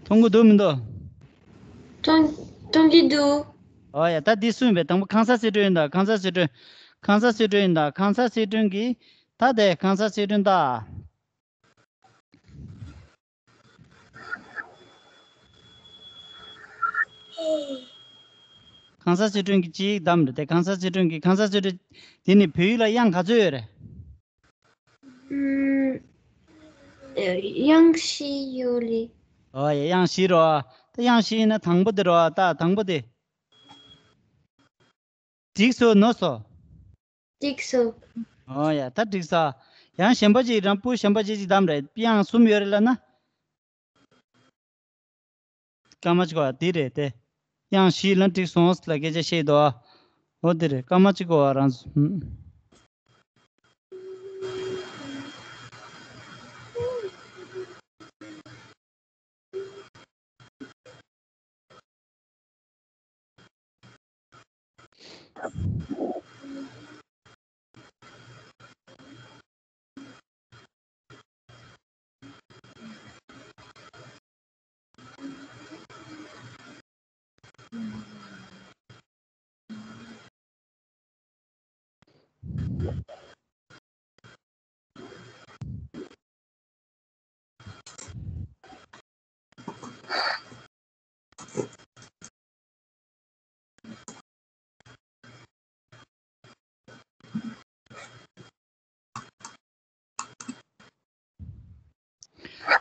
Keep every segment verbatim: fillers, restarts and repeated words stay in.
མཐོང་གི་འདུག་མི་འདུག་མཐོང་མཐོང་གི་འདུག་ཨོ་ཡ། ད་འདི་སུ་ཡིན་པས། དང་པོ་ཁང་གསར་ཚེ་སྒྲོན་ཡིན་ད། ཁང་གསར་ཚེ་སྒྲོན། ཁང་གསར་ཚེ་སྒྲོན་ཡིན་ད། ཁང་གསར་ཚེ་སྒྲོན་གྱིས། ད་དེ་ཁང་གསར་ཚེ་སྒྲོན་ད། ཁང་གསར་ཚེ་སྒྲོན་གྱིས་ཅིག་བདམས་རེད་དེ། ཁང་གསར་ཚེ་སྒྲོན་གྱིས། ཁང་གསར་ཚེ་སྒྲོན། དེ་ནི་བོད་ཡིག་ལ་དབྱངས་ག་ཚོད་ཡོད་རེད། ཨུམ། དབྱངས་བཞི་ཡོད་རེད། ཨོ་ཡ། དབྱངས་བཞི་རོ། ད་དབྱངས་བཞི་ཡིན་ན་དང་པོ་དེ་རོ། ད་དང་པོ་དེ། འགྲིག་སོང་ནོར་སོང་། འགྲིག་སོང་། ཨོ་ཡ། ད་འགྲིག་ས། ཡང་གཞན་པ་ཅིག་རང་སྤུ་གཞན་པ་ཅིག་ཅིག་བདམས་རེད། དབྱངས་གསུམ་ཡོད་རེད་ལབ་ན། སྐར་མ་གཅིག་པ་འདི་རེད་དེ། དབྱངས་བཞི་ལ་འགྲིག་སོང་ལ་སྐད་ཆ་བཤད་འདུག་ཨོ་འདི་རེད། སྐར་མ་གཅིག་པ་རང་།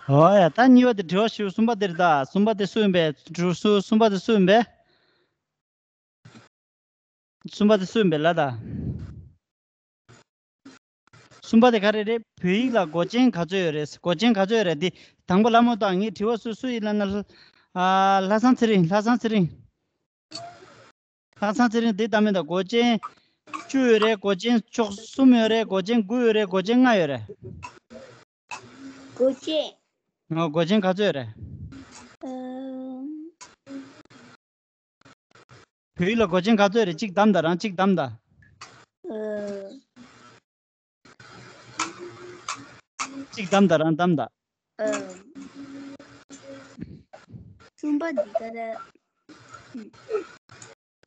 ཨོ་ཡ། ད་གཉིས་པ་དེ་དྲི་བ་ཞུ། གསུམ་པ་དེ་རེད་ད། གསུམ་པ་དེ་སུ་ཡིན་པས། གྲུ་སུ་གསུམ་པ་དེ་སུ་ཡིན་པས། གསུམ་པ་དེ་སུ་ཡིན་པས་ལ་ད། གསུམ་པ་དེ་ག་རེ་རེད། བོད་ཡིག་ལ་མགོ་ཅན་ག་ཚོད་ཡོད་རེད། མགོ་ཅན་ག་ཚོད་ཡོད་རེད། འདི་དང་པོ་ལ་མོ་དང་ངའི་དྲི་བ་སུ་སུ་ཡིན་ལབ་ན། ཨ། ལྷ་བཟང་ཚེ་རིང་། ལྷ་བཟང་ཚེ་རིང་། ལྷ་བཟང་ཚེ་རིང་འདི་ལྟ་མིན་ད། མགོ་ཅན་བཅུ་ཡོད་རེད། མགོ་ཅན་བཅུ་གསུམ་ཡོད་རེད། མགོ་ཅན་དགུ་ཡོད་རེད། མགོ་ཅན་ལྔ་ཡོད་རེད། མགོ་ཅན། ཨ། མགོ་ཅན་ག་ཚོད་ཡོད་རེད། ཨ། བོད་ཡིག་ལ་མགོ་ཅན་ག་ཚོད་རེད། གཅིག་བདམས་དང་། རང་གཅིག་བདམས་དང་། ཨ། གཅིག་བདམས་དང་། རང་བདམས་དང་། ཨ། གསུམ་པ་འདི་ག་རེད།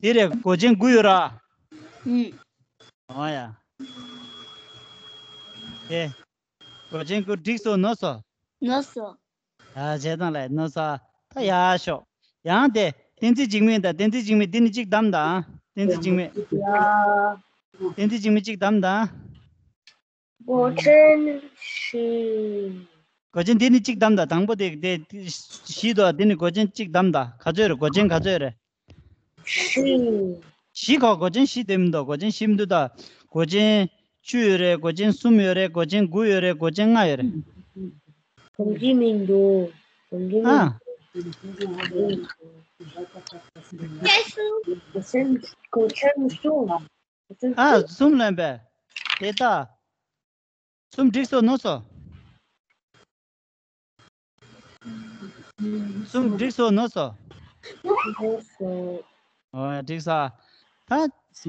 དེ་རེད། མགོ་ཅན་དགུ་ཡོད་ར། ཨུམ། ཨོ་ཡ། དེ། མགོ་ཅན་དགུ། འགྲིག་སོང་། ནོར་སོང་། ནོར་སོང་། ཨ། བྱས་ཙང་ལས་ནོར་སོང་། ད་ཡག་ཤོག་ཡང་དེ་བསྟན་འཛིན་འཇིགས་མེད་དང་། བསྟན་འཛིན་འཇིགས་མེད་འདི་ནི་གཅིག་བདམས་དང་། བསྟན་འཛིན་འཇིགས་མེད། ཡ། བསྟན་འཛིན་འཇིགས་མེད་གཅིག་བདམས་དང་། མགོ་ཅན་བཞི། མགོ་ཅན་འདི་ནི་གཅིག་བདམས་དང་། དང་པོ་དེ་དེ་བཞི་དོ། འདི་ནི་མགོ་ཅན་གཅིག་བདམས་དང་། ག་ཚོད་རེད། མགོ་ཅན་ག་ཚོད་རེད། བཞི། བཞི་གོ། མགོ་ཅན་བཞི་དེ་མི་འདུག་མགོ་ཅན་བཞི་མི་འདུག་ད་མགོ་ཅན་བཅུ་ཡོད་རེད། མགོ་ཅན་གསུམ་ཡོད་རེད། མགོ་ཅན་དགུ་ཡོད་རེད། མགོ་ཅན་ལྔ་ཡོད་རེད། གོམས་འདྲིས་མི་འདུག་གོམས་འདྲིས་མི་ཨ། འདུག་མགོ་ཅན་མགོ་ཅན་གསུམ། མགོ་ཅན་ཨ། གསུམ། གསུམ་ལོན་པས། དེ་ད། གསུམ་འགྲིག་སོང་། ནོར་སོང་། གསུམ་འགྲིག་སོང་། ནོར་སོང་། ནོར་སོང་། ཨོ་འགྲིག་ས། ད་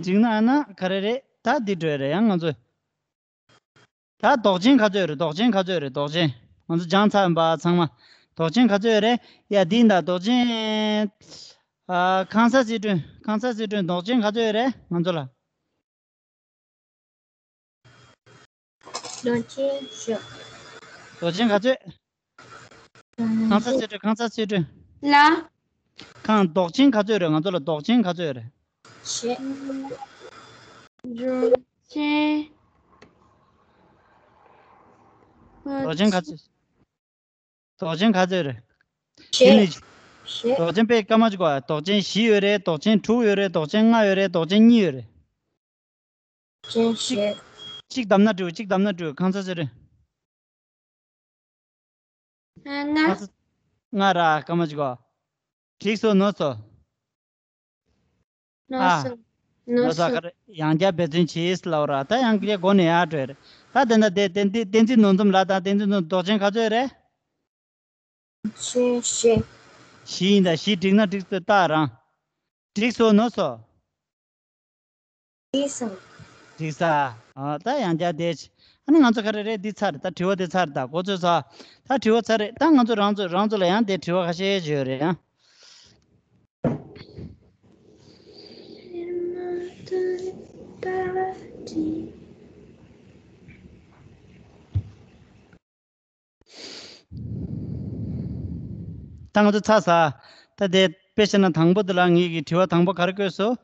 འགྲིག་ན་ཨ་ན་ག་རེ་རེད། ད་འདི་འགྲོ་ཡ་རེད། ཡང་ང་ཚོ། ད་འདོགས་ཅན་ག་ཚོད་རེད། འདོགས་ཅན་ག་ཚོད་རེད། འདོགས་ཅན། ང་ཚོ་སྦྱངས་ཚར་ཡིན་པ་ཚང་མ། འདོགས་ཅན་ག་ཚོད་རེད། ཡ་འདི་ཡིན་ད། འདོགས་ཅན། ཨ། ཁང་གསར་ཚེ་སྒྲོན། ཁང་གསར་ཚེ་སྒྲོན། འདོགས་ཅན་ག་ཚོད་རེད་ང་ཚོ་ལ། འདོགས་ཅན་བཞི། འདོགས་ཅན་ག་ཚོད། ཁང་གསར་ཚེ་སྒྲོན། ཁང་གསར་ཚེ་སྒྲོན། ལ། ཁང་། འདོགས་ཅན་ག་ཚོད་རེད། ང་ཚོ་ལ་འདོགས་ཅན་ག་ཚོད་རེད། བཞི། འདོགས་ཅན། འདོགས་ཅན་ག་ཚོད། འདོགས་ཅན་ག་ཚོད་རེད། བཞི། དེ་ནི། བཞི། འདོགས་ཅན་དཔེ་སྐར་མ་གཅིག་གོ། འདོགས་ཅན་བཞི་ཡོད་རེད། འདོགས་ཅན་དྲུག་ཡོད་རེད། འདོགས་ཅན་ལྔ་ཡོད་རེད། འདོགས་ཅན་གཉིས་ཡོད་རེད། ཅན་བཞི། གཅིག་བདམས་ན་འགྲིག་གཅིག་བདམས་ན་འགྲིག་ཁང་གསར་ཚེ་རིང་། ལྔ། ཁང་གསར། ལྔ་ར། སྐར་མ་གཅིག་གོ། འགྲིག་སོང་། ནོར་སོང་། ནོར་ཨ། སོང་། ནོར་ནོར་སོང་། སོང་། ག་རེ། ཡང་བསྐྱར་འབད་བརྩོན་བྱེད་ལབ་ར། ད་ཡང་བསྐྱར་མགོ་ནས་ཡར་འགྲོ་ཡ་རེད། ད་དེ་འདྲ་དེ་བསྟན་འཛིན། བསྟན་འཛིན་ནོར་འཛོམས་ལགས་དང་། བསྟན་འཛིན་ནོར། འདོགས་ཅན་ག་ཚོད་རེད། བཞི། བཞི། བཞི་ཡིན་ད། བཞི་འགྲིག་ན་འགྲིག་ཚོད་ལྟ་རང་། འགྲིག་སོང་། ནོར་སོང་། འགྲིག་སོང་། འགྲིག་ས། ཨ། ད་ཡང་བསྐྱར་དེ། ཨ་ནི་ང་ཚོ་ག་རེ་རེད། འདི་ཚར། ད་དྲི་བ་འདི་ཚར། ད་གོ་ཚོད་ཚར། ད་དྲི་བ་ཚར་རེད། ད་ང་ཚོ་རང་ཚོ་རང་ཚོ་ལ་ཡང་དེ་དྲི་བ་ཁ་ཤས་ཡོད་རེད་ཡང་། ད་ང་ཚོ་ཚར་ས། ད་དེ་དཔེ་བཤད་ན་དང་པོ་དེ་ལ་ངེད་ཀྱི་དྲི་བ་དང་པོ་ག་རེ་བཀོད་སོང་།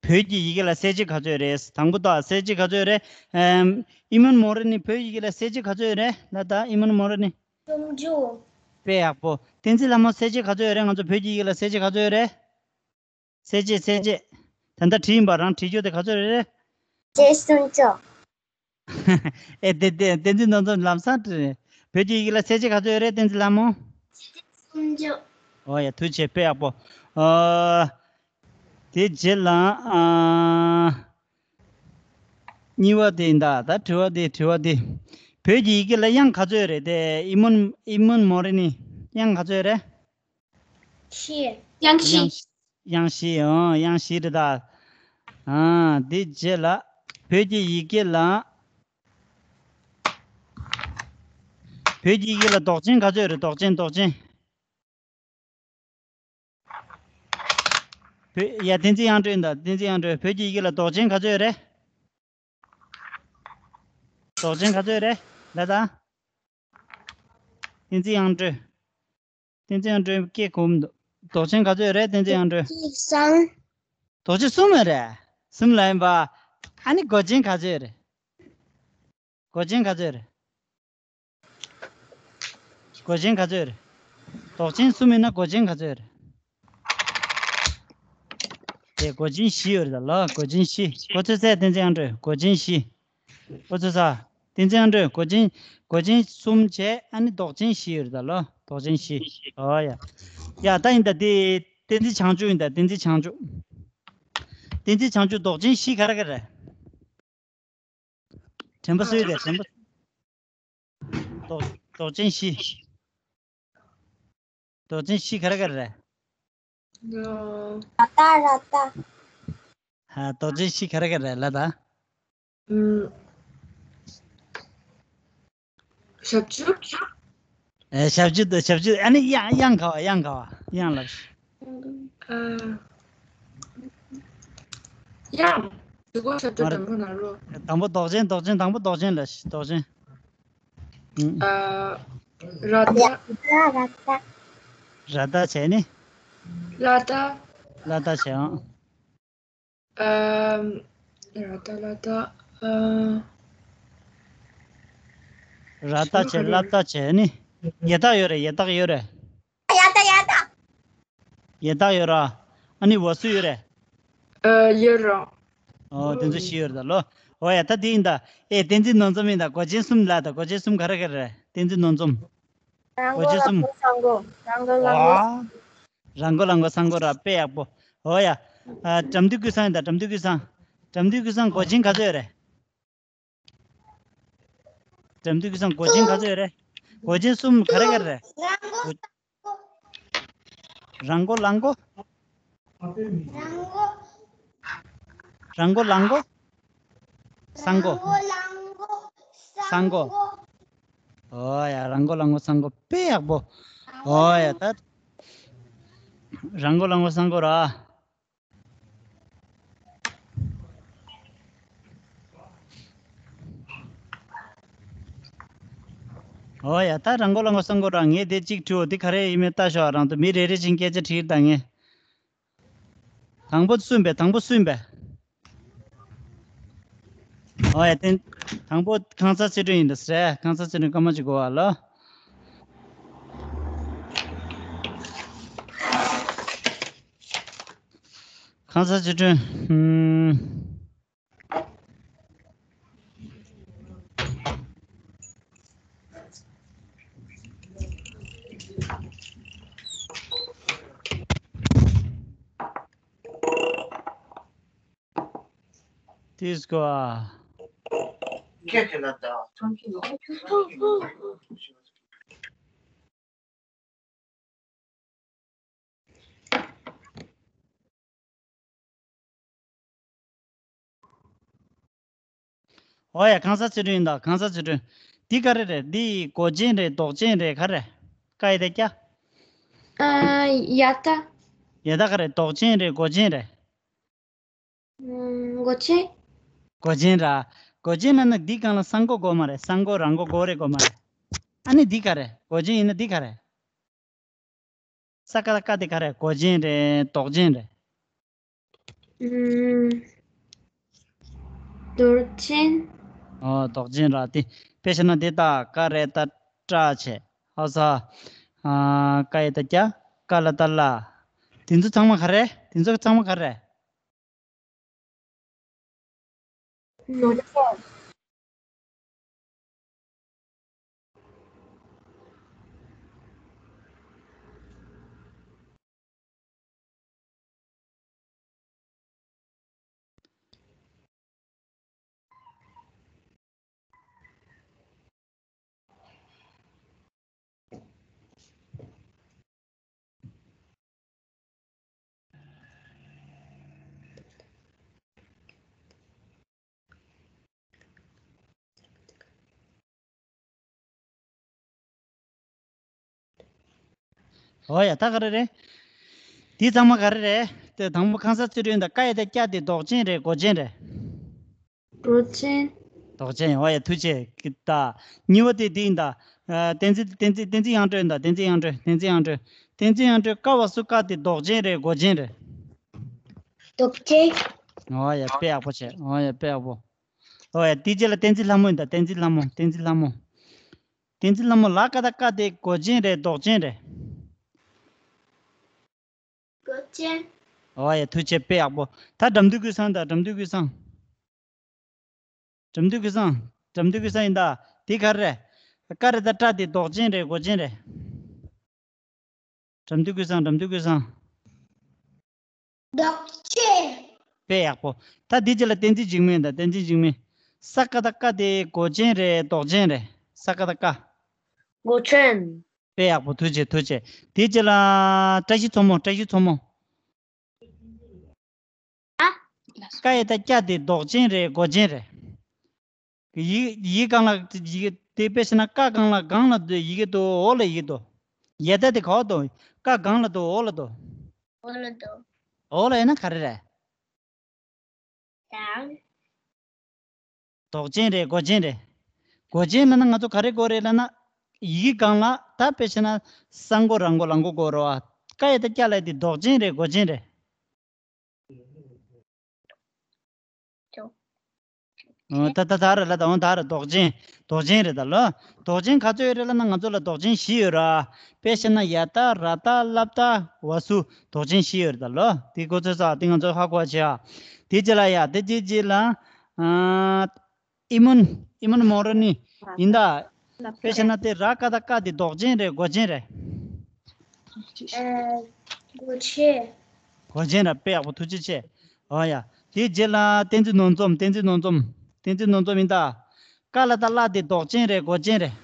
བོད་ཀྱི་ཡི་གེ་ལ་གསལ་བྱེད་ག་ཚོད་རེད། དང་པོ་དག་གསལ་བྱེད་ག་ཚོད་རེད། ཨེམ། ཨི་མོན་མོ་རེ་ནི་བོད་ཡི་གེ་ལ་གསལ་བྱེད་ག་ཚོད་རེད་ལ། ད་ཨི་མོན་མོ་རེ་ནི། སུམ་ཅུ། དཔེ་ཡག་པོ། བསྟན་འཛིན་ལྷ་མོ་གསལ་བྱེད་ག་ཚོད་རེད། ང་ཚོ་བོད་ཀྱི་ཡི་གེ་ལ་གསལ་བྱེད་ག་ཚོད་རེད། གསལ་བྱེད་གསལ་བྱེད། ད་ལྟ་བྲིས་ཡིན་པ་རང་བྲིས་རྒྱུ་དེ་ག་ཚོད་རེད། ཞེ་སུམ་ཅུ། ཨེ་དེ་དེ་བསྟན་འཛིན་ནོར་འཛོམས་ལམ་སང་བྲིས་རེད། བོད་ཀྱི་ཡི་གེ་ལ་གསལ་བྱེད་ག་ཚོད་ཡོད་རེད། བསྟན་འཛིན་ལྷ་མོ། ཞེ་སུམ་ཅུ། ཨོ་ཡ་ཐུགས་རྗེ་ཆེ། དཔེ་ཡག་པོ། ཨ། དེ་རྗེས་ལ་ཨ། གཉིས་པ་དེ་ཡིན་ད། ད་དྲི་བ་དེ་དྲི་བ་དེ། བོད་ཀྱི་ཡི་གེ་ལ་དབྱངས་ག་ཚོད་རེད། དེ་ཨི་མོན་ཨི་མོན་མོ་རེ་ནི་དབྱངས་ག་ཚོད་རེད། བཞི། དབྱངས་བཞི། དབྱངས་བཞི། ཨང་། དབྱངས་བཞི་རེད་ད། ཨ། དེ་རྗེས་ལ་བོད་ཀྱི་ཡི་གེ་ལ། བོད་ཀྱི་ཡི་གེ་ལ་འདོགས་ཅན་ག་ཚོད་རེད། འདོགས་ཅན་འདོགས་ཅན། བོད། ཡ་བསྟན་འཛིན་དབྱངས་སྒྲོན་དང་། བསྟན་འཛིན་དབྱངས་སྒྲོན། བོད་ཀྱི་ཡི་གེ་ལ་འདོགས་ཅན་ག་ཚོད་རེད། འདོགས་ཅན་ག་ཚོད་རེད་ལ་ད། བསྟན་འཛིན་དབྱངས་སྒྲོན། བསྟན་འཛིན་དབྱངས་སྒྲོན་སྐད་གོམས་འདུག་འདོགས་ཅན་ག་ཚོད་རེད། བསྟན་འཛིན་དབྱངས་སྒྲོན། གཅིག་གསུམ། འདོགས་ཅན་གསུམ་རེད། གསུམ་ལ་ཡིན་པ། ཨ་ནི་གོ་ཅན་ག་ཚོད་རེད། གོ་ཅན་ག་ཚོད་རེད། གོ་ཅན་ག་ཚོད་རེད། འདོགས་ཅན་གསུམ་ཡིན་ན་གོ་ཅན་ག་ཚོད་རེད། དེ་གོ་ཅན་བཞི་ཡོད་རེད་ད་ལོ། གོ་ཅན་བཞི། གོ་ཚོད་ཚད་བསྟན་འཛིན་དབྱངས་སྒྲོན། གོ་ཅན་བཞི། གོ་ཚོད་ཚ། བསྟན་འཛིན་དབྱངས་སྒྲོན། གོ་ཅན། གོ་ཅན་གསུམ་བྱས། ཨ་ནི་འདོགས་ཅན་བཞི་ཡོད་རེད་ད་ལོ། འདོགས་ཅན་བཞི། ཨོ་ཡ། ཡ་ད་ཡིན་ད། དེ་བསྟན་འཛིན་བྱང་ཆུབ་ཡིན་ད། བསྟན་འཛིན་བྱང་ཆུབ། བསྟན་འཛིན་བྱང་ཆུབ་འདོགས་ཅན་བཞི་ག་རེ་ག་རེ་རེད། དྲན་པ་གསོས་ཏེ། དྲན་པ། འདོགས། འདོགས་ཅན་བཞི། འདོགས་ཅན་བཞི་ག་རེ་ག་རེ་རེད། ར་ཏ། ར་ཏ། ཧ། འདོགས་ཅན་བཞི་ག་རེ་ག་རེ་རེད་ལ་ད། ཨུམ། ཞབས་ཀྱུ། ཨེ། ཞབས་ཀྱུ་དང་། ཞབས་ཀྱུ། ཨ་ནི་དབྱངས། དབྱངས་ག་བ། དབྱངས་ག་བ། དབྱངས་ལ། ཨ། དབྱངས། དེ་གོ་ཞབས་ཀྱུ། དང་པོ་ནང་ལོ། དང་པོ་འདོགས་ཅན། འདོགས་ཅན། དང་པོ་འདོགས་ཅན་ལ། འདོགས་ཅན། ཨུམ། ཨ། ར་ཏ། ར་ཏ། ར་ཏ་བྱས་ནི། ལ་ཏ། ལ་ཏ་བྱས་ཨང་། ཨམ། ར་ཏ། ལ་ཏ། ཨ། ར་ཏ་བྱས། ལ་ཏ་བྱས་ནི། ཡ་ཏ་ཡོད་རེད། ཡ་ཏ་ཡོད་རེད། ཡ་ཏ། ཡ་ཏ། ཡ་ཏ་ཡོད་ར། ཨ་ནི་ཝ་སུ་ཡོད་རེད། ཨ། ཡོད་ར། ཨོ། དེ་ཚོ་བཞི་ཡོད་རེད་ད་ལོ། ཨོ་ཡ། ད་དེ་ཡིན་ད། ཨེ། བསྟན་འཛིན་ནོར་འཛོམས་ཡིན་ད། གོ་ཅན་གསུམ་ལ་ད། གོ་ཅན་གསུམ་ག་རེ་ག་རེ་རེད། བསྟན་འཛིན་ནོར་འཛོམས། རང་གོ་ཅན་གསུམ། ལ་མགོ། རང་གོ་ལ་མགོ། ཨ། རང་གོ་ལ་མགོ། སང་གོ་ར། དཔེ་ཡག་པོ། ཨོ་ཡ། ཨ། དགྲ་འདུལ་ཀུན་བཟང་ཡིན་ད། དགྲ་འདུལ་ཀུན་བཟང་། དགྲ་འདུལ་ཀུན་བཟང་གོ་ཅན་ག་ཚོད་རེད། དགྲ་འདུལ་ཀུན་བཟང་གོ་ཅན་ག་ཚོད་རེད། གོ་ཅན་གསུམ་ག་རེ་ག་རེ་རེད། རང་གོ། ལ་མགོ། རང་གོ། ལ་མགོ། སང་གོ། སང་གོ། ཨོ་ཡ། རང་གོ། ལ་མགོ། སང་གོ། དཔེ་ཡག་པོ། ཨོ་ཡ། ད་རང་གོ། ལ་མགོ། སང་གོ་ར། ཨོ་ཡ། ད་རང་གོ། ལ་མགོ། སང་གོ་ར། ངས་དེ་གཅིག་བྲིའོ། དེ་ག་རེ་ཡིན་མིན་ལྟ་ཤོག་ཨ། རང་ཚོ་མི་རེ་རེ་བཞིན་སྐད་ཆ་དྲིས་དང་ངས། དང་པོ་སུ་ཡིན་པས། དང་པོ་སུ་ཡིན་པས། ཨོ་ཡ། དེ་དང་པོ་ཁང་གསར་ཚེ་སྒྲོན་ཡིན་ད་ཟེར། ཁང་གསར་ཚེ་སྒྲོན་སྐར་མ་གཅིག་འགོར་བ་ལ། ཁང་གསར་ཚེ་སྒྲོན། ཧུམ། དེས་གོ། ཨོ་ཡ། གང་ཟག་ཚིག་གྲོགས་ཡིན་ད། གང་ཟག་ཚིག་གྲོགས། འདི་ག་རེ་རེད། འདི་གོ་ཅན་རེད། འདོགས་ཅན་རེད། ག་རེ། ཀ་ཡ་བཏགས་ཀྱ། ཨ། ཡ་ད། ཡ་ད་ག་རེ། འདོགས་ཅན་རེད། གོ་ཅན་རེད། ཨ། གོ་ཅན། གོ་ཅན་ར། གོ་ཅན་ལབ་ན་འདི་སྒང་ལ་ས་མགོ་དགོས་མ་རེད། ས་མགོ་ར་མགོ་དགོས་རེད། དགོས་མ་རེད། ཨ་ནི་འདི་ག་རེ། གོ་ཅན་ཡིན་ན་འདི་ག་རེ། ས་ཀ་བཏགས་སྐ་དེ་ག་རེ། གོ་ཅན་རེད། འདོགས་ཅན་རེད། ཨུམ། འདོགས་ཅན། ཨོ། འདོགས་ཅན་ར། དེ་དཔེ་བཞག་ན་དེ་ད་ཀ་ར་བཏགས་ཀྲ་བྱས། ཧ་ས། ཨ། ཀ་ཡ་བཏགས་ཀྱ། ཀ་ལ་བཏགས་ཀླ། དེ་ཚོ་ཚང་མ་ག་རེ། དེ་ཚོ་ཚང་མ་ག་རེ། འདོགས་ཅན། ཨོ་ཡ། ད་ག་རེ་རེད། འདི་ཚང་མ་ག་རེ་རེད། དེ་དང་པོ་གང་ཟག་ཚིག་གྲོགས་ཡིན་ད། ཀ་ཡ་བཏགས་ཀྱ་དེ་འདོགས་ཅན་རེད། གོ་ཅན་རེད། འདོགས་ཅན། འདོགས་ཅན། ཨོ་ཡ། ཐུགས་རྗེ་ཆེ་ད། གཉིས་པ་དེ་འདི་ཡིན་ད། ཨ། བསྟན་འཛིན། བསྟན་འཛིན། བསྟན་འཛིན་དབྱངས་སྒྲོན་ཡིན་ད། བསྟན་འཛིན་དབྱངས་སྒྲོན། བསྟན་འཛིན་དབྱངས་སྒྲོན། བསྟན་འཛིན་དབྱངས་སྒྲོན། ཀ་བ་སུ་ཀ་དེ་འདོགས་ཅན་རེད། གོ་ཅན་རེད། འདོགས་ཅན། ཨོ་ཡ། དཔེ་ཡག་པོ་བྱས། ཨོ་ཡ། དཔེ་ཡག་པོ། ཨོ་ཡ། དེའི་རྗེས་ལ་བསྟན་འཛིན་ལྷ་མོ་ཡིན་ད། བསྟན་འཛིན་ལྷ་མོ། བསྟན་འཛིན་ལྷ་མོ། བསྟན་འཛིན་ལྷ་མོ། ལ་ཀ་བཏགས་ཀ་དེ་གོ་ཅན་རེད། འདོགས་ཅན་རེད། གོ་ཅན། ཨོ་ཡ། ཐུགས་རྗེ་ཆེ། དཔེ་ཡག་པོ། ད་དགྲ་འདུལ་ཀུན་བཟང་ད། དགྲ་འདུལ་ཀུན་བཟང་། དགྲ་འདུལ་ཀུན་བཟང་། དགྲ་འདུལ་ཀུན་བཟང་ཡིན་ད། དེ་ག་རེ་རེད། ཀ་ར་བཏགས་ཀྲ་དེ་འདོགས་ཅན་རེད། གོ་ཅན་རེད། དགྲ་འདུལ་ཀུན་བཟང་། དགྲ་འདུལ་ཀུན་བཟང་། འདོགས་ཅན། དཔེ་ཡག་པོ། ད་འདི་རྗེས་ལ་བསྟན་འཛིན་འཇིགས་མེད་ད། བསྟན་འཛིན་འཇིགས་མེད། ས་ཀ་བཏགས་སྐ་དེ་གོ་ཅན་རེད། འདོགས་ཅན་རེད། ས་ཀ་བཏགས་སྐ། གོ་ཅན། དཔེ་ཡག་པོ། ཐུགས་རྗེ་ཆེ། ཐུགས་རྗེ་ཆེ། དེའི་རྗེས་ལ་བཀྲ་ཤིས་མཚོ་མོ། བཀྲ་ཤིས་མཚོ་མོ། ཨ། ཀ་ཡ་བཏགས་ཀྱ་དེ་འདོགས་ཅན་རེད། གོ་ཅན་རེད། ཡི་ཡི་སྒང་ལ་ཡི་གེ་དེ་དཔེ་བྱས་ན་ཀ་སྒང་ལ་སྒང་ལ་འདུག་ཡི་གེ་འདུག་འོག་ལ་ཡི་གེ་འདུག་ཡ་ད་དེ་ག་པར་འདུག་ཀ་སྒང་ལ་འདུག་འོག་ལ་འདུག་འོག་ལ་འདུག་འོག་ལ་ཡོད་ན་ག་རེ་རེད། དང་། འདོགས་ཅན་རེད། གོ་ཅན་རེད། གོ་ཅན་ལབ་ན་ང་ཚོ་ག་རེ་དགོས་རེད་ལབ་ན། ཡི་གེ་སྒང་ལ་ད་དཔེ་བྱས་ན་ས་མགོ་ར་མགོ་ལ་མགོ་དགོས་རེད་པ། ཀ་ཡ་བཏགས་ཀྱ་ལབ་དེ་འདོགས་ཅན་རེད། གོ་ཅན་རེད། འདོགས་ཅན། ཨོ། ད་ད་ད་རེད་ལ་ད། འོ་ད་རེད། འདོགས་ཅན། འདོགས་ཅན་རེད་ད་ལོ། འདོགས་ཅན་ག་ཚོད་ཡོད་རེད་ལབ་ན་ང་ཚོ་ལ་འདོགས་ཅན་བཞི་ཡོད་ར། དཔེ་བཤད་ན་ཡ་ད་ར་ད་ལ་བཏགས་བ་སུ། འདོགས་ཅན་བཞི་ཡོད་རེད་ད་ལོ། དེ་གོ་ཚོད་ས་དེ་ང་ཚོ་ཧ་གོ་བྱེད་ཨ། དེ་རྗེས་ལ་ཡ་དེ་རྗེས་རྗེས་ལ། ཨ། ཨི་མོན། ཨི་མོན་མོ་ར་ནི། ཡིན་ད། དཔེ་བཤད་ན་དེ་ར་ཀ་བཏགས་ཀ་དེ་འདོགས་ཅན་རེད། གོ་ཅན་རེད། ཨ། གོ་ཅན། གོ་ཅན་ར། དཔེ་ཡག་པོ། ཐུགས་རྗེ་ཆེ། ཨོ་ཡ། དེའི་རྗེས་ལ་བསྟན་འཛིན་ནོར་འཛོམས། བསྟན་འཛིན་ནོར་འཛོམས། བསྟན་འཛིན་ནོར་འཛོམས་ཡིན་ད། ཀ་ལ་བཏགས་ཀླ་དེ་འདོགས་ཅན་རེད། གོ་ཅན་རེད།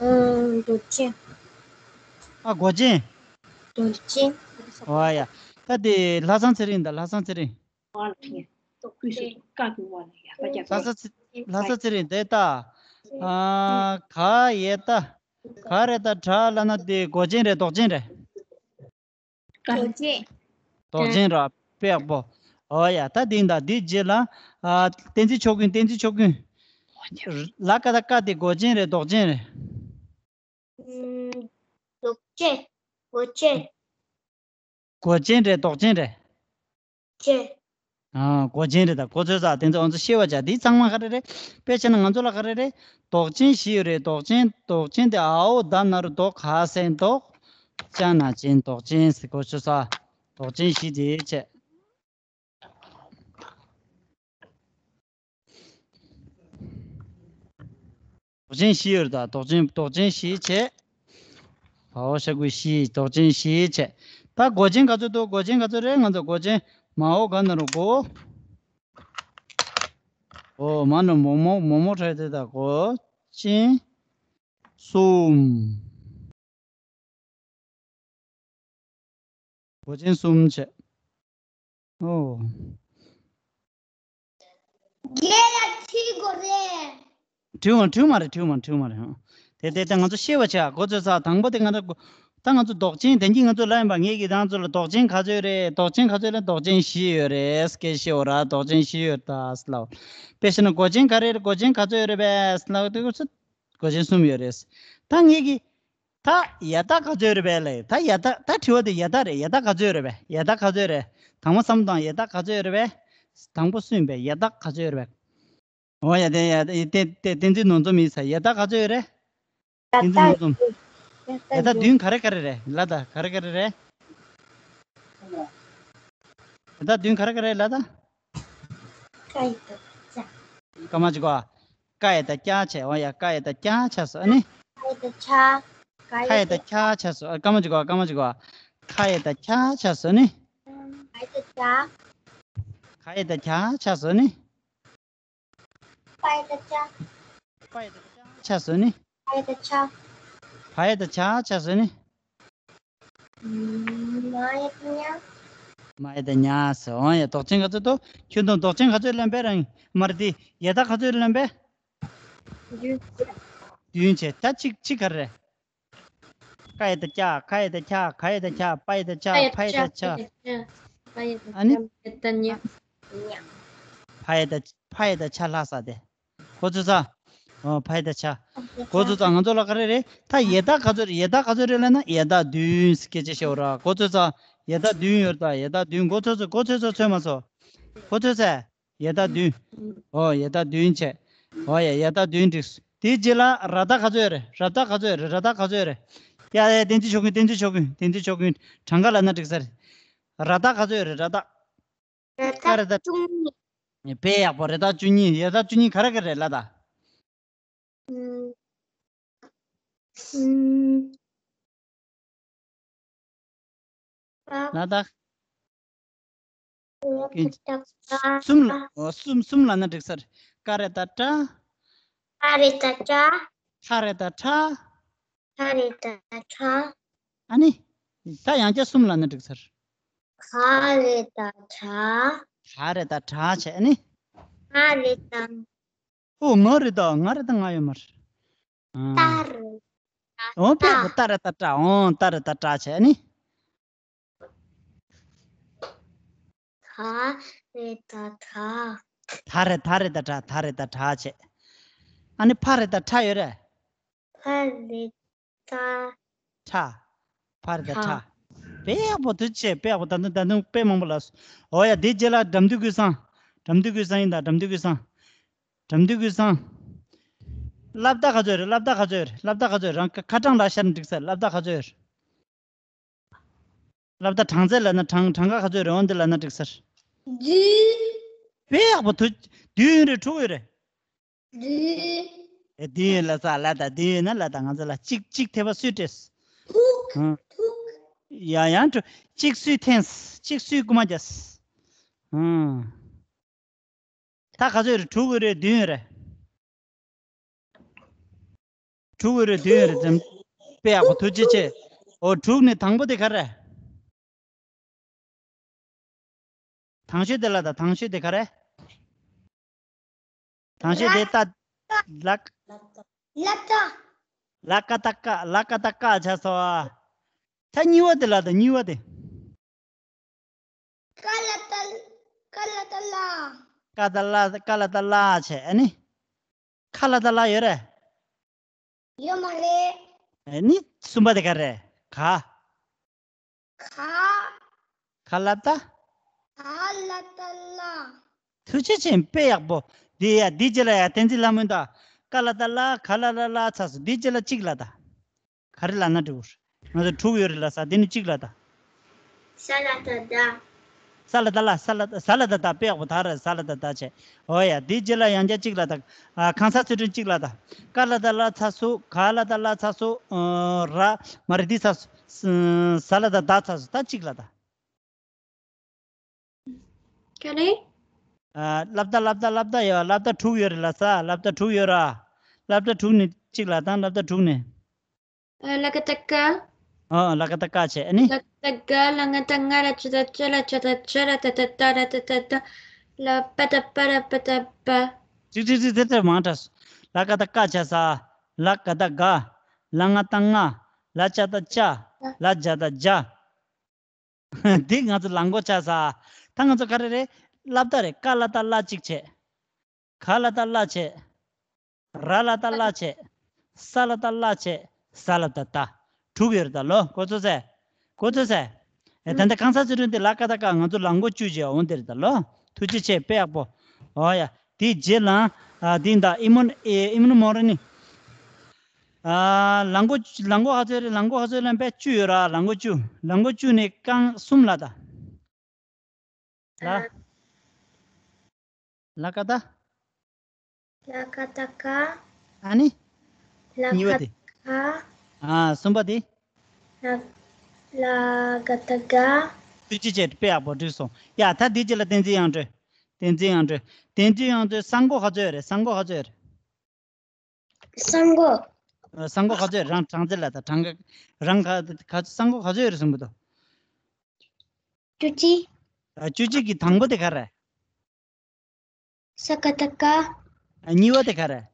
ཨ། འདོགས་ཅན། ཨ། གོ་ཅན། འདོགས་ཅན། ཨོ་ཡ། ད་དེ་ལྷ་བཟང་ཚེ་རིང་ད། ལྷ་བཟང་ཚེ་རིང་། ལྷ་ས་ཚེ། ལྷ་ས་ཚེ་རིང་དེ་ད། ཨ། ག་ཡ་བཏགས། ག་ར་བཏགས་གྲ་ལབ་ན་དེ་གོ་ཅན་རེད། འདོགས་ཅན་རེད། གོ་ཅན། འདོགས་ཅན་ར། དཔེ་ཡག་པོ། ཨོ་ཡ། ད་དེ་ཡིན་ད། དེའི་རྗེས་ལ། ཨ། བསྟན་འཛིན་ཕྱོགས་ཀུན། བསྟན་འཛིན་ཕྱོགས་ཀུན། ལ་ཀ་བཏགས་ཀ་དེ་གོ་ཅན་རེད། འདོགས་ཅན་རེད། ཨ། འདོགས་ཅན། གོ་ཅན། གོ་ཅན་རེད། འདོགས་ཅན་རེད། ཅན། ཨ། གོ་ཅན་རེད་ད། གོ་ཚོད་ས་དེ་ཚོ་ང་ཚོ་ཤེས་པ་བྱ། འདི་ཚང་མ་ག་རེ་རེད། དཔེ་བྱས་ན་ང་ཚོ་ལ་ག་རེ་རེད། འདོགས་ཅན་བཞི་ཡོད་རེད། འདོགས་ཅན། འདོགས་ཅན་དེ་འ་འོག་ད་ན་རོ་འདོགས། ག་ས་འདོགས། ཅ་ན་ཅན། འདོགས་ཅན་ཟེར། གོ་ཚོད་ས། འདོགས་ཅན་བཞི་དེ་བྱས། འདོགས་ཅན་བཞི་ཡོད་རེད་ད། འདོགས་ཅན། འདོགས་ཅན་བཞི་བྱས། བའོ་ཞབས་ཀྱུ་བཞི། འདོགས་ཅན་བཞི་བྱས། ད་གོ་ཅན་ག་ཚོད་འདུག་གོ་ཅན་ག་ཚོད་རེད། ང་ཚོ་གོ་ཅན་མའོ་ག་ན་རོ་གོ། ཨོ། མ་ནོ་མོ་མོ་མོ་མོ་ཁྲ་དེ་ད། གོ་ཅན་གསུམ། གོ་ཅན་གསུམ་བྱས། ཨོ། རྒྱལ་ལ་ཁྲིད་དགོས་རེད། དྲི་བ་དྲི་བ་མ་རེད། དྲི་བ་དྲི་བ་མ་རེད། ཧང་། དེ་དེ་དེ་ང་ཚོ་ཤེས་པ་བྱ། གོ་ཚོད་ཚ། དང་པོ་དེ་ང་ཚོ་གོ། ད་ང་ཚོ་འདོགས་ཅན་དེ་གྱིས་ང་ཚོ་ལ་ཡིན་པ། ངེད་ཀྱིས་ད་ང་ཚོ་ལ་འདོགས་ཅན་ག་ཚོད་རེད། འདོགས་ཅན་ག་ཚོད་རེད། འདོགས་ཅན་བཞི་ཡོད་རེད། སྐད་ཤེས་འོ་ར། འདོགས་ཅན་བཞི་ཡོད་ད་ཟེར་ལབ། དཔེ་བཞག་ན་མགོ་ཅན་ག་རེ་རེད། མགོ་ཅན་ག་ཚོད་ཡོད་རེད་པས་ཟེར་ལབ་དུས་ཚོད། མགོ་ཅན་གསུམ་ཡོད་རེད། ད་ངེད་ཀྱིས་ད་ཡ་ད་ག་ཚོད་རེད་པས་ལབ། ད་ཡ་ད་ད་དྲི་བ་དེ་ཡ་ད་རེད། ཡ་ད་ག་ཚོད་རེད་པས། ཡ་ད་ག་ཚོད་རེད། དང་པོ་བསམ་བློ་བཏང་། ཡ་ད་ག་ཚོད་རེད་པས། དང་པོ་སུ་ཡིན་པས། ཡ་ད་ག་ཚོད་རེད་པས། འོ་ཡ་དེ་ཡ་དེ་དེ་དེ་བསྟན་འཛིན་ནོར་འཛོམས་ཡིན་ས། ཡ་ད་ག་ཚོད་རེད། བསྟན་འཛིན་ནོར་འཛོམས། ཡ་ད་བདུན་ག་རེ་ག་རེ་རེད་ལ། ད་ག་རེ་ག་རེ་རེད། ཡ་ད་བདུན་ག་རེ་ག་རེ་ལ་ད། ཀ་ཡ་ད་ཀྱ། སྐར་མ་གཅིག་གོ། ཀ་ཡ་ད་ཀྱ་བྱས། འོ་ཡ་ཀ་ཡ་ད་ཀྱ་ཆགས་སོང་ཨ་ནི། ཀ་ཡ་ད་ཆ། ཀ་ཡ་ད་ཀྱ་ཆགས་སོང་། ཨ་སྐར་མ་གཅིག་གོ། སྐར་མ་གཅིག་གོ། ཁ་ཡ་ད་ཁྱ་ཆགས་སོང་ཨ་ནི། ཀ་ཡ་ད་ཀྱ། ཁ་ཡ་ད་ཁྱ་ཆགས་སོང་ཨ་ནི། པ་ཡ་ད་པྲ། པ་ཡ་ད་པྲ་ཆགས་སོང་ནི། བ་ཡ་ད་བྱ། བ་ཡ་ད་བྱ་ཆགས་སོང་ནི། མ་ཡ་ད་མྱ། མ་ཡ་ད་མྱ་ཟེར། འོ་ཡ། འདོགས་ཅན་ག་ཚོད་འདུག་ཁྱོད་ཚོ་འདོགས་ཅན་ག་ཚོད་ལེན་པས་རང་། མ་རེད་དེ། ཡ་ད་ག་ཚོད་ལེན་པས། བདུན། བདུན་བྱས། ད་གཅིག་གཅིག་ག་རེ་རེད། ཀ་ཡ་ད་ཀྱ། ཁ་ཡ་ད་ཁྱ། ག་ཡ་ད་གྱ། པ་ཡ་ད་པྲ། བ་ཡ་ད་བྱ། ཨ་ནི། བ་ཡ་ད་མྱ། བ་ཡ་ད་བ་ཡ་ད་བྱ་ལྷག་ས་དེ། གོ་ཚོད་ཚ། འོ་བ་ཡ་ད་བྱ། གོ་ཚོད་ཚ། ང་ཚོ་ལ་ག་རེ་རེད། ད་ཡ་ད་ག་ཚོད་རེད། ཡ་ད་ག་ཚོད་རེད་ལབ་ན་ཡ་ད་བདུན་སྐད་ཆ་བཤད་འོ་ར། གོ་ཚོད་ཚ། ཡ་ད་བདུན་ཡོད་ད། ཡ་ད་བདུན། གོ་ཚོད་ཚ། གོ་ཚོད་ཚ། ཚོད་མ་ཚོད། གོ་ཚོད་ཚ། ཡ་ད་བདུན། འོ་ཡ་ད་བདུན་བྱས། འོ་ཡ་ཡ་ད་བདུན་འགྲིགས། དེའི་རྗེས་ལ་ར་ད་ག་ཚོད་རེད། ར་ད་ག་ཚོད་རེད། ར་ད་ག་ཚོད་རེད། ཡ་ཡ་བསྟན་འཛིན་ཆོས་ཀུན། བསྟན་འཛིན་ཆོས་ཀུན། བསྟན་འཛིན་ཆོས་ཀུན། གྲངས་ཀ་ལབ་ན་འགྲིག་ས་རེད། ར་ད་ག་ཚོད་རེད། ར་ད། ར་ད་ཀ་རེད་ད། བཅུ་གཉིས། དཔེ་ཡག་པོ། ར་ད་བཅུ་གཉིས། ཡ་ད་བཅུ་གཉིས་ག་རེ་ག་རེ་རེད་ལབ་ད། ཨུམ། ཨུམ། ལ་ད། གསུམ་ལ། གསུམ། གསུམ་ལབ་ན་འགྲིག་ས་རེད། ཀ་རེ་ད་ཀྲ། ཁ་རེ་ད་ཀྱ། ཁ་རེ་ད་ཁྲ། ཁ་རེ་ད་ཁྲ། ཨ་ནི། ད་ཡང་བསྐྱར་གསུམ་ལབ་ན་འགྲིག་ས་རེད། ག་རེ་ད་གྲ། ག་རེ་ད་གྲ་བྱས། ཨ་ནི། ང་རེ་ད། ཨོ་ང་རེ་ད། ང་རེ་ད་ང་ཡོད་མ་རེད། ཨ། ཏ་རེ་ད་འོ་ཏ། དཔེ་ཡག་པོ། ཏ་རེ་ད་ཏྲ། འོ་ཏ་རེ་ད་ཏྲ་བྱས། ཨ་ནི། ད་རེ་ད་དྲ། ད་རེ་ད་རེ་ད་དྲ། ད་རེ་ད་དྲ་བྱས། ཨ་ནི་ཕ་རེ་ད་ཕྲ་ཡོད་རེད། ཕ་རེ་ད། ཕྲ། ཕ་རེ་ད་ཕྲ། ཕྲ། དཔེ་ཡག་པོ། ཐུགས་རྗེ་ཆེ། དཔེ་ཡག་པོ། ད་དུང་ད་དུང་དཔེ་མང་པོ་ལབ་སོང་། འོ་ཡ། དེ་རྗེས་ལ་སྒྲ་མདུད་ཀུན་བཟང་། སྒྲ་མདུད་ཀུན་བཟང་ཡིན་ད། སྒྲ་མདུད་ཀུན་བཟང་། སྒྲ་མདུད་ཀུན་བཟང་། སླབ་ད་ག་ཚོད་རེད། སླབ་ད་ག་ཚོད་རེད། སླབ་ད་ག་ཚོད་རེད། རང་ཁ་ཁ་གྲངས་ལ་ཤར་ན་འགྲིག་ས་རེད། སླབ་ད་ག་ཚོད་རེད། སླབ་ད་གྲངས་ཚད་ལབ་ན། གྲངས། གྲངས་ཀ་ག་ཚོད་རེད། འོ་འདི་ལབ་ན་འགྲིག་ས་རེད། བདུན། དཔེ་ཡག་པོ། ཐུགས། བདུན་ཡོད་རེད། དྲུག་ཡོད་རེད། བདུན། ཨེ། བདུན་ཡོད་ལབ་ས་ལ་ད། བདུན་ཡོད་ན་ལ་ད་ང་ཚོ་ལ་གཅིག་གཅིག་འཐེན་པ་སུས་སྤྲད། ཐུག་ཨང་། ཐུག་ཡ་ཡང་དྲུག་གཅིག་སུས་འཐེན། གཅིག་སུས་རྐུ་མ་རྒྱབ། ཨང་། ད་ག་ཚོད་རེད། དྲུག་ཡོད་རེད། བདུན་ཡོད་རེད། དྲུག་ཡོད་རེད། བདུན་ཡོད་རེད། འཛེམ། དཔེ་ཡག་པོ། ཐུགས་རྗེ་ཆེ། འོ། དྲུག་ནས་དང་པོ་དེ་ག་རེ། དང་ཤོས་དེ་ལ་ད། དང་ཤོས་དེ་ག་རེ། དང་ཤོས་དེ་ལ། ད། ལ། ལ་ད། ལ་ཀ་ད་ཀ། ལ་ཀ་ད་ཀ་ཆགས་སོང་ཨ། ད་གཉིས་པ་དེ་ལ་ད། གཉིས་པ་དེ། ཀ་ལ་ད། ཀ་ལ་ད་ལ། ཀ་ད་ལ། ཀ་ལ་ད་ལ་བྱས། ཨ་ནི། ཁ་ལ་ད་ལ་ཡོད་རེད། ཡོད་མ་རེད། ཨ་ནི་གསུམ་པ་དེ་ག་རེ། ག། ག། ག་ལ་ད། ག་ལ་ད་ལ། ཐུགས་རྗེ་ཆེ། དཔེ་ཡག་པོ། འདི་ཡ། འདི་རྗེས་ལ་ཡ་བསྟན་འཛིན་ལྷ་མོ་ད། ཀ་ལ་ད་ལ། ག་ལ་ལ་ལ་ཚ་སོ། འདི་རྗེས་ལ་གཅིག་ལ་ད། ག་རེ་ལབ་ན་འགྲིག་གོ། ང་ཚོ་དྲུག་ཡོད་རེད་ལ་ས། འདི་ནི་གཅིག་ལ་ད། ས་ལ་ད་ད། ས་ལ་ད་ལ། ས་ལ་ད། ས་ལ་ད་ད། དཔེ་ཡག་པོ། ད་ར་ས་ལ་ད་ད་བྱས། འོ་ཡ། འདི་རྗེས་ལ་ཡང་བསྐྱར་གཅིག་ལ་ད། ཨ། གང་ཟག་ཚུལ་ཁྲིམས་གཅིག་ལ་ད། ཀ་ལ་ད་ལ་ཚ་སོ། ག་ལ་ད་ལ་ཚ་སོ། ཨ། ར། མ་རེད། འདི་ཚ་སོ། ས་ལ་ད་ད་ཚ་སོ། ད་གཅིག་ལ་ད། ག་རེ། ཨ། སླབ་ད། སླབ་ད། སླབ་ད་ཡོད། སླབ་ད་དྲུག་ཡོད་རེད་ལ་ས། སླབ་ད་དྲུག་ཡོད་ར། སླབ་ད་དྲུག་ནས་གཅིག་ལ་ད། སླབ་ད་དྲུག་ནས། ཨ། ལ་ཀ་ད་ཀ། ཨ། ལ་ཀ་ད་ཀ་བྱས། ཨ་ནི། ལ་ཀ་ད་ཀ། ལ་ང་ད་ང་། ར་ཅ་ད་ཅ། ལ་ཅ་ད་ཅ། ར་ད་ད་ད། ར་ད་ད་ད། ལ་པ་ད་པ་ར་པ་ད་པ། ཅིག་ཅིག་ཅིག་དེ་ལྟར་མང་དྲགས། ལ་ཀ་ད་ཀ་བྱས་ས། ལ་ག་ད་ག། ལ་ང་ད་ང་། ལ་ཅ་ད་ཅ། ལ་ཇ་ད་ཇ། འདི་ང་ཚོ་ལ་མགོ་ཆགས་ས། ད་ང་ཚོ་ག་རེ་རེད། སླབ་ད་རེད། ཀ་ལ་ད་ལ་གཅིག་བྱས། ག་ལ་ད་ལ་བྱས། ར་ལ་ད་ལ་བྱས། ས་ལ་ད་ལ་བྱས། ས་ལ་ད་ད། དྲུག་ཡོད་རེད་ད་ལོ། གོ་ཚོད་ཟེ། གོ་ཚོད་ཟེ། ཨེ་ད་ལྟ་གང་ཟག་ཚུལ་ཁྲིམས་དེ་ལ་ཀ་ད་ཀ། ང་ཚོ་ལ་མགོ་བཅུ་བྱས་འོང་དེ་རེད་ད་ལོ། ཐུགས་རྗེ་ཆེ། དཔེ་ཡག་པོ། ཨོ་ཡ། དེའི་རྗེས་ལ། ཨ་དེ་ད་ཨི་མོན་ཨེ་ཨི་མོན་མོ་ར་ནི། ཨ་ལ་མགོ་ལ་མགོ་ག་ཚོད་རེད། ལ་མགོ་ག་ཚོད་ལ་དཔེ་བཅུ་ཡོད་ར། ལ་མགོ་བཅུ། ལ་མགོ་བཅུ་ནས་རྐང་གསུམ་ལ་ད། ལ། ལ་ཀ་ད། ལ་ཀ་ད་ཀ། ཨ་ནི། ལ་གཉིས་པ་ཀ་དེ། ད་ཀ། ཨ་གསུམ་པ་དེ། ལ་ལ་ག་ད་ག། ཐུགས་རྗེ་ཆེ། དཔེ་ཡག་པོ་འགྲིག་སོང་། ཡ་ད་འདི་རྗེས་ལ་བསྟན་འཛིན་དབྱངས་སྒྲོན། བསྟན་འཛིན་དབྱངས་སྒྲོན། བསྟན་འཛིན་དབྱངས་སྒྲོན། ས་མགོ་ག་ཚོད་རེད། ས་མགོ་ག་ཚོད་རེད། ས་མགོ། ཨ་ས་མགོ་ག་ཚོད་རེད། རང་གྲངས་ཚད་ལ་ད་གྲངས་ཀ་རང་ག་ག་ས་མགོ་ག་ཚོད་རེད་གསུངས་པ་དང་། བཅུ་གཅིག། ཨ་བཅུ་གཅིག་གི་དང་པོ་དེ་ག་རེད། ས་ག་ད་ཀ། ཨ་གཉིས་པ་དེ་ག་རེད།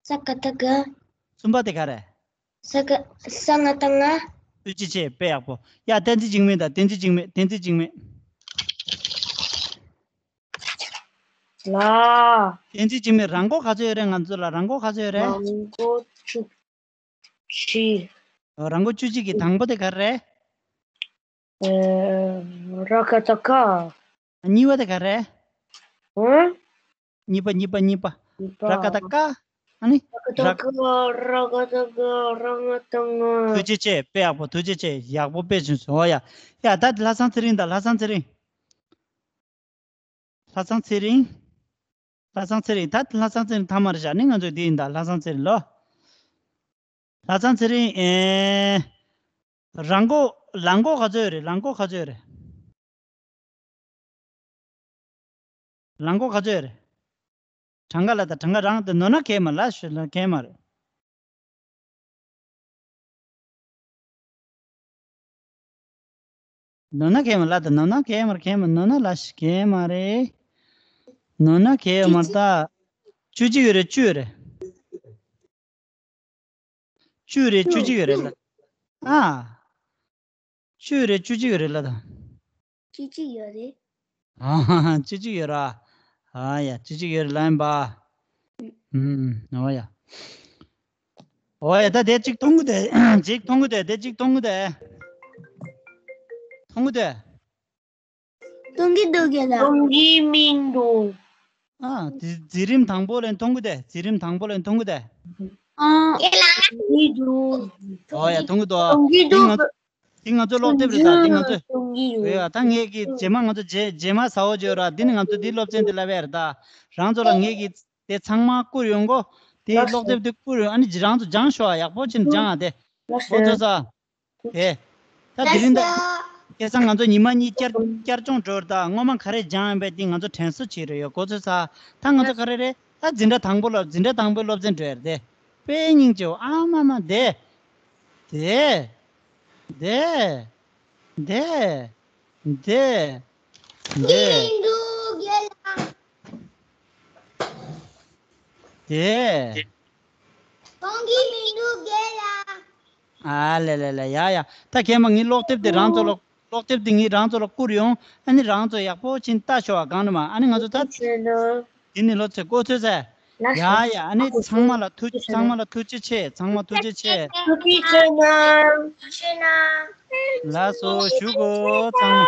ས་ག་ད་ག། གསུམ་པ་དེ་ག་རེད། ས་ག་ས་ང་ད་ང་། ཐུགས་རྗེ་ཆེ། དཔེ་ཡག་པོ། ཡ་བསྟན་འཛིན་འཇིགས་མེད་དང་། བསྟན་འཛིན་འཇིགས་མེད། བསྟན་འཛིན་འཇིགས་མེད། ལ། བསྟན་འཛིན་འཇིགས་མེད། རང་མགོ་ག་ཚོད་ཡོད་རེད། ང་ཚོ་ལ་རང་མགོ་ག་ཚོད་ཡོད་རེད། རང་མགོ་བཅུ་གཅིག། ཨོ་རང་མགོ་བཅུ་གཅིག་གི་དང་པོ་དེ་ག་རེད། ཨེ། ར་ག་ད་ཀ། གཉིས་པ་དེ་ག་རེད། ཨང་། གཉིས་པ། གཉིས་པ། གཉིས་པ། གཉིས་པ། ར་ག་ད་ཀ། ཨ་ནི། ར་ག་ད་ཀ། ར་ག་ད་ཀ། ར་ང་ད་ང་། ཐུགས་རྗེ་ཆེ། དཔེ་ཡག་པོ། ཐུགས་རྗེ་ཆེ། ཡག་པོ་དཔེ་བྱུང་སོང་། ཨོ་ཡ། ཡ་ད་ལྷ་བཟང་ཚེ་རིང་དང་། ལྷ་བཟང་ཚེ་རིང་། ལྷ་བཟང་ཚེ་རིང་། ལྷ་བཟང་ཚེ་རིང་། ད་ལྷ་བཟང་ཚེ་རིང་མཐའ་མར་བཞག་ནི་ང་ཚོ་འདི་ཡིན་ད། ལྷ་བཟང་ཚེ་རིང་ལོ། ལྷ་བཟང་ཚེ་རིང་། ཨེ། རང་མགོ། ལ་མགོ་ག་ཚོད་རེད། ལ་མགོ་ག་ཚོད་རེད། ལ་མགོ་ག་ཚོད་རེད། གྲངས་ཀ་ལ་ད། གྲངས་ཀ་རང་དེ་ནོར་ན་གལ་མ་ལ་ཤི་ལ་གལ་མ་རེད། ནོར་ན་གལ་མ་ལ་ད། ནོར་ན་གལ་མ་རེད། གལ་མ་ནོར་ན་ལ་ཤི་གལ་མ་རེད། ནོར་ན་གལ་མ་རེད་ད། བཅུ་གཅིག་ཡོད་རེད། བཅུ་ཡོད་རེད། བཅུ་རེད། བཅུ་གཅིག་ཡོད་རེད་ལ། ཨ། བཅུ་རེད། བཅུ་གཅིག་ཡོད་རེད་ལ་ད། བཅུ་གཅིག་ཡོད་རེད། ཨ་ཧ་ཧ། བཅུ་གཅིག་ཡོད་ར། ཨ་ཡ། བཅུ་གཅིག་ཡོད་རེད་ལ་ཡིན་པ། ཨུམ། ཨོ་ཡ། ཨོ་ཡ། ད་དེ་གཅིག་མཐོང་གི་དེ། གཅིག་མཐོང་གི་དེ། དེ་གཅིག་མཐོང་གི་དེ། མཐོང་གི་དེ། མཐོང་གི་འདུག་གས་ལ། མཐོང་གི་མི་འདུག། ཨ། འཛི་འཛིན་རིམ་དང་པོ་ལ་མཐོང་གི་དེ། འཛིན་རིམ་དང་པོ་ལ་མཐོང་གི་དེ། ཨ། མཐོང་གི་འདུག། ཨོ་ཡ། མཐོང་གི་འདུག། མཐོང་གི་འདུག། དེ་ང་དེ་ང་ཚོ་ཀློག་དེབ་རེད་ད། དེ་ང་ཚོ། མཐོང་གི་ཡོད། ཨོ་ཡ། ད་ངས་ཀྱི་རྗེས་མ་ང་ཚོ་རྗེས་རྗེས་མ་ཟ་འོ་བརྗོད་ར། འདི་ནི་ང་ཚོ་འདི་སློབ་ཚན་འདི་ལབ་ཡ་རེད་ད། རང་ཚོ་ལ་ངས་ཀྱི་དེ་ཚང་མ་བསྐུར་ཡོང་གོ། དེ་ཀློག་དེབ་དེ་བསྐུར་ཡོང་། ཨ་ནི་རང་ཚོ་སྦྱང་ཤོག་ཨ། ཡག་པོ་བྱས་ནས་སྦྱང་ཨ་དེ། ལགས་སོ། ཨོ་ཚོ་ས། དེ། ད་དེ་རིང་ད། ཁ་སང་ང་ཚོ་ཉི་མ་གཉིས་བསྐྱར་བསྐྱར་སྦྱོང་འགྲོ་ར་ད། སྔོན་མ་ག་རེ་སྦྱངས་ཡིན་པས་དེ་ང་ཚོ་དྲན་གསོ་བྱེད་རེ་ཡོད། གོ་ཚོད་ས། ད་ང་ཚོ་ག་རེ་རེད། ད་འཛིན་གྲྭ་དང་པོ་ལ། འཛིན་གྲྭ་དང་པོའི་སློབ་ཚན་འགྲོ་ཡ་རེད་དེ། དཔེ་སྙིང་རྗེ་བོ། ཨ་མ་མ་དེ། དེ། དེ། དེ། དེ། དེ། དེ། མཐོང་གི་མི་འདུག་རྒན་ལགས། ཨ་ལེ་ལེ་ལེ། ཡ་ཡ། ད་མཁན་པ་ངའི་ཀློག་དེབ་དེ་རང་ཚོ་ལ། ཀློག་དེབ་དེ་ངས་རང་ཚོ་ལ་བསྐུར་ཡོང་། ཨ་ནི་རང་ཚོ་ཡག་པོ་ཕྱིན་ལྟ་ཤོག་ཨ། གང་ནས་མ། ཨ་ནི་ང་ཚོ་ད། དེ་ནི་ལོ་ཚེ་གོ་ཚོད་ཟེར། ཡ་ཡ། ཨ་ནི་ཚང་མ་ལ་ཐུགས། ཚང་མ་ལ་ཐུགས་རྗེ་ཆེ། ཚང་མ་ཐུགས་རྗེ་ཆེ། ཐུགས་རྗེ་ཆེ་གནང་། ལགས་སོ། བཞུགས་གོ་ཚང་མ།